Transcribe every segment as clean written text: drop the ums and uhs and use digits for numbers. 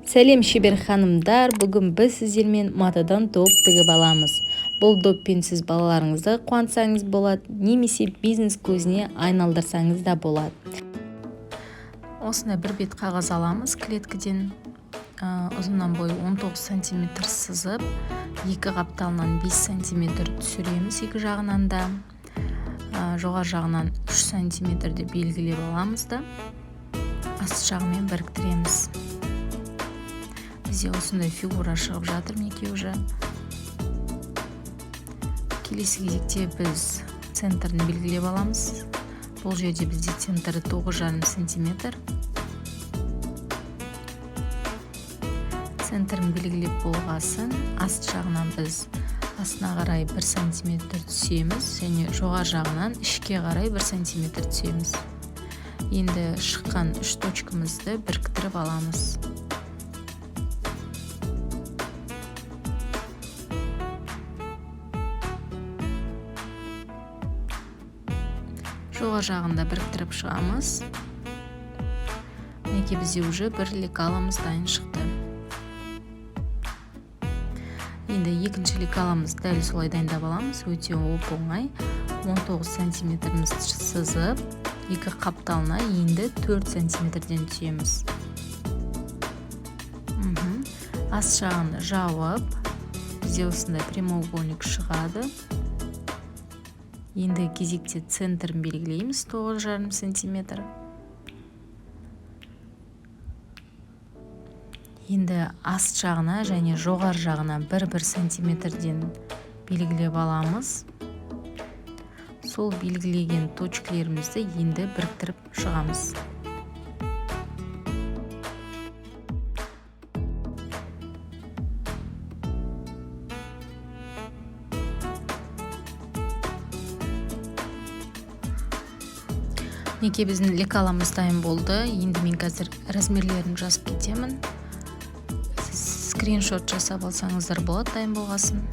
Сәлем, шебер ханымдар! Бүгін біз сіздермен матадан доп тігіп аламыз. Бұл доппен сіз балаларыңызды қуантсаңыз болады немесе бизнес көзіне айналдырсаңыз да болады. Осындай бір бет қағаз аламыз клеткіден, ұзыннан бойы 19 сантиметр сызып, екі қапталынан 5 сантиметр түсіреміз, екі жағынан да, жоғары жағынан 3 сантиметр деп белгілеп аламыз да, асты жағымен біріктіреміз. Бізде осындай фигура шығып жатыр мінекей уже. Келесі кезекте біз центрін белгілеп аламыз. Бұл жерде бізде центрі 9,5 сантиметр. Центрін белгілеп болғасын, аст жағынан біз астына қарай 1 сантиметр түсеміз және жоғары жағынан ішке қарай 1 сантиметр түсеміз. Енді шыққан 3 точкамызды біріктіріп аламыз. Жоғары жағында біріктіріп шығамыз. Мінекей бізде уже бір лекаламыз дайын шықты. Енді екінші лекаламыз дәл солай дайындап аламыз. Өте оп-оңай. 19 сантиметрімізді сызып, екі қапталына енді 4 сантиметрден түсеміз. Ас жағын жауып, бізде осындай прямоугольник шығады. Енді кезекте центрін белгілейміз, 9,5 сантиметр. Енді аст жағына және жоғары жағына бір-бір сантиметрден белгілеп аламыз. Сол белгілеген точкалерімізді енді біріктіріп шығамыз. Мінекей біздің лекаламыз дайын болды. Енді мен қазір размерлерін жазып кетемін. Сіз скриншот жасап алсаңыздар болады дайын болғасын.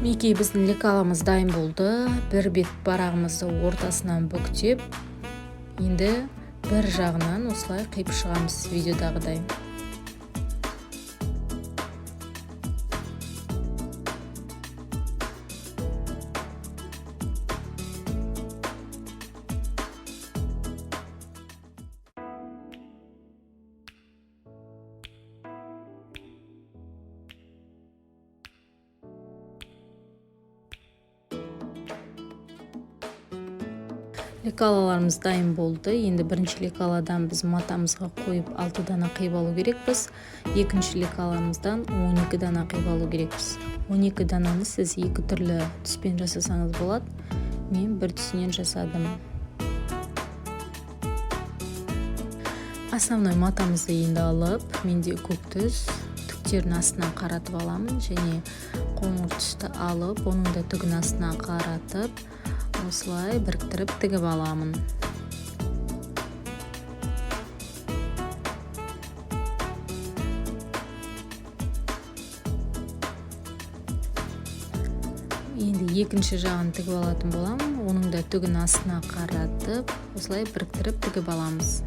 Мінекей біздің лекаламыз дайын болды. Бір бет парағымызды ортасынан бүктеп, енді бір жағынан осылай қиып шығамыз видеодағыдай. Лекалаларымыз дайын болды. Енді бірінші лекаладан біз матамызға қойып 6 дана қиып алу керекпіз. Екінші лекаламыздан 12 дана қиып алу керекпіз. 12 дананы сіз екі түрлі түспен жасасаңыз болады. Мен бір түсінен жасадым. Основной матамызды енді алып, менде көк түс, түктерін астына қаратып аламын және қоңыр түсті алып, оның да түгін астына қаратып, осылай біріктіріп тігіп аламын. Енді екінші жағын тігіп алатын боламын. Оның да түгін астына қаратып, осылай біріктіріп тігіп аламыз.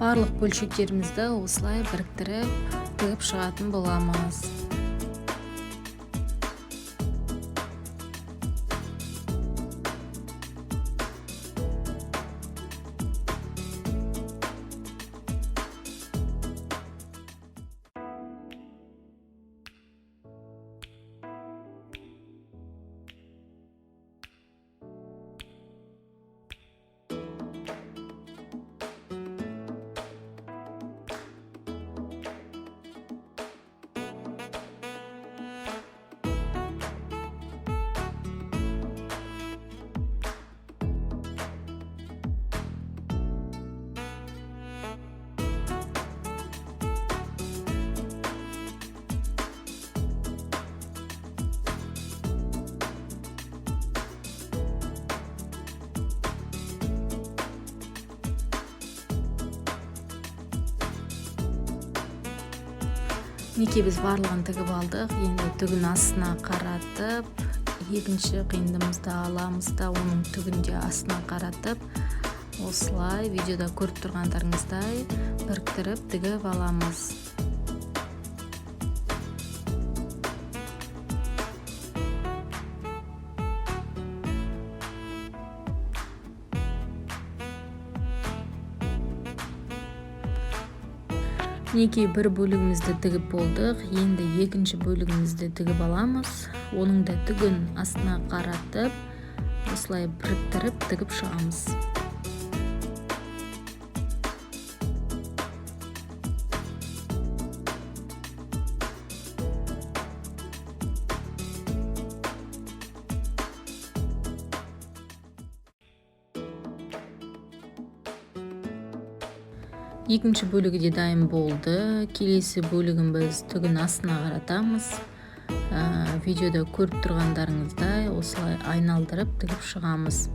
Барлық бөлшектерімізді осылай біріктіріп тігіп шығатын боламыз. Мінекей, біз барлығын тігіп алдық. Енді түгін астына қаратып, екінші қиындымызды аламыз да, оның түгін де астына қаратып, осылай видеода көріп тұрғандарыңыздай біріктіріп тігіп аламыз. Мінекей, бір бөлігімізді тігіп болдық. Енді екінші бөлігімізді тігіп аламыз. Оның да түгін астына қаратып, осылай біріктіріп тігіп шығамыз. Екінші бөлігі де дайын болды. Келесі бөлігін біз түгін астына қаратамыз. Видеода көріп тұрғандарыңыздай осылай айналдырып тігіп шығамыз.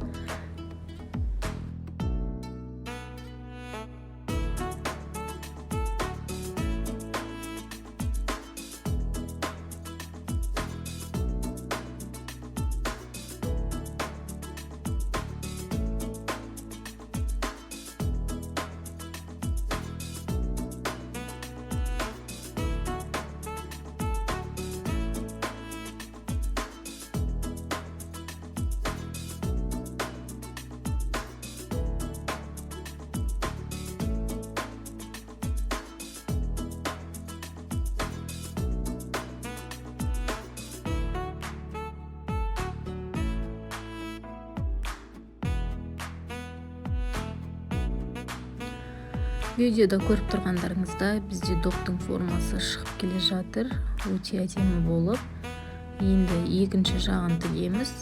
Видеода көріп тұрғандарыңыздай, бізде доптың формасы шығып келе жатыр, өте әдемі болып. Енді екінші жағын тігеміз.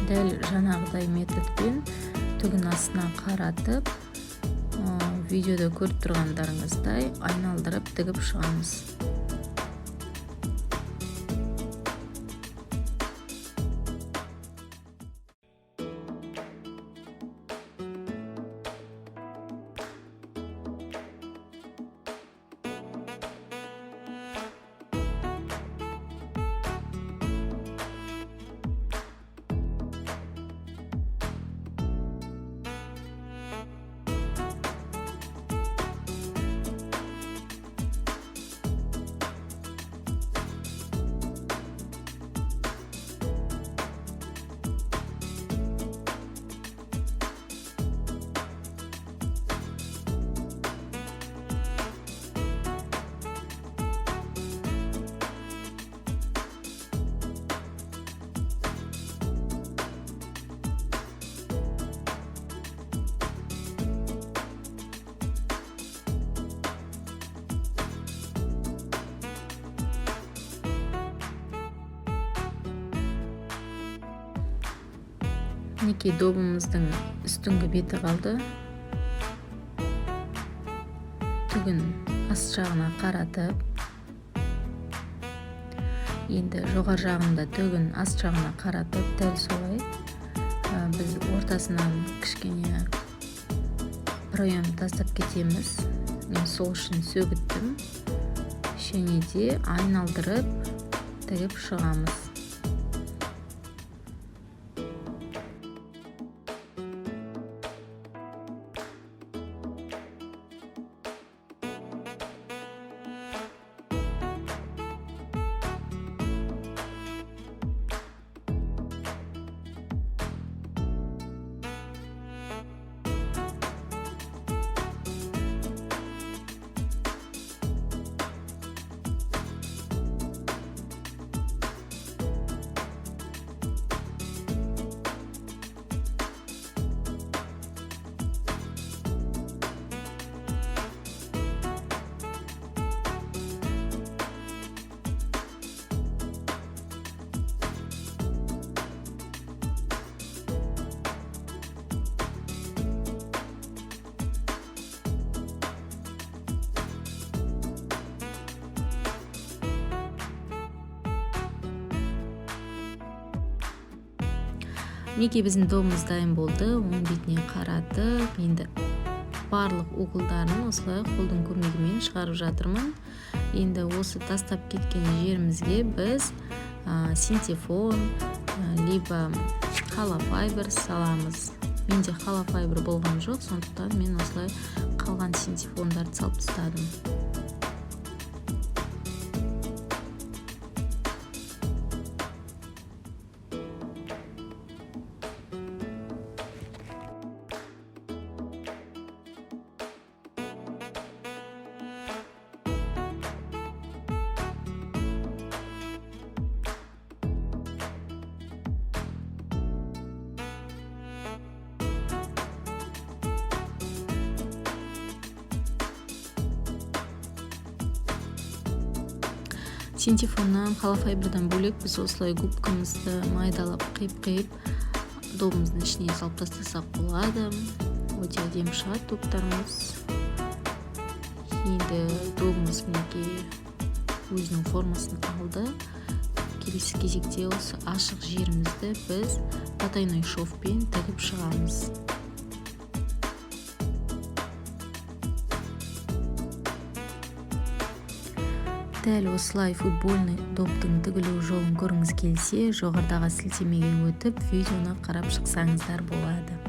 Дәл жаңағыдай методпен түгін астына қаратып, видеода көріп тұрғандарыңыздай айналдырып тігіп шығамыз. Мінекей, добымыздың үстіңгі беті қалды. Түгін аст жағына қаратып, енді жоғары жағында түгін аст жағына қаратып, дәл солай біз ортасынан кішкене проем тастап кетеміз. Мен сол үшін сөгіттім. Және де айналдырып тігіп шығамыз. Мінекей, біздің добымыз дайын болды. Оң бетіне қаратып, енді барлық углдарын осылай қолдың көмегімен шығарып жатырмын. Енді осы тастап кеткен жерімізге біз синтепон либо холофайбер саламыз. Менде холофайбер болған жоқ, сондықтан мен осылай қалған синтепондарды салып тастадым. Синтепоннан, холофайбердан бөлек біз осылай губкамызды майдалап қиып-қиып добымыздың ішіне салып тастасақ болады. Өте әдемі шығады доптарымыз. Енді добымыз мінекей өзінің формасын алды. Келесі кезекте осы ашық жерімізді біз потайной шовпен тігіп шығамыз. Дәл осылай футбольный доптың тігілу жолын көргіңіз келсе, жоғарыдағы сілтемеге өтіп, видеоны қарап шықсаңыздар болады.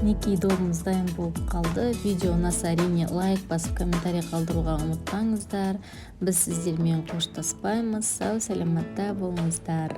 Мінекей, добымыз дайын болып қалды. Видео ұнаса, әрине, лайк басып, комментарий қалдыруға ұмытпаңыздар. Біз сіздермен қоштаспаймыз. Сау саламатта болыңыздар.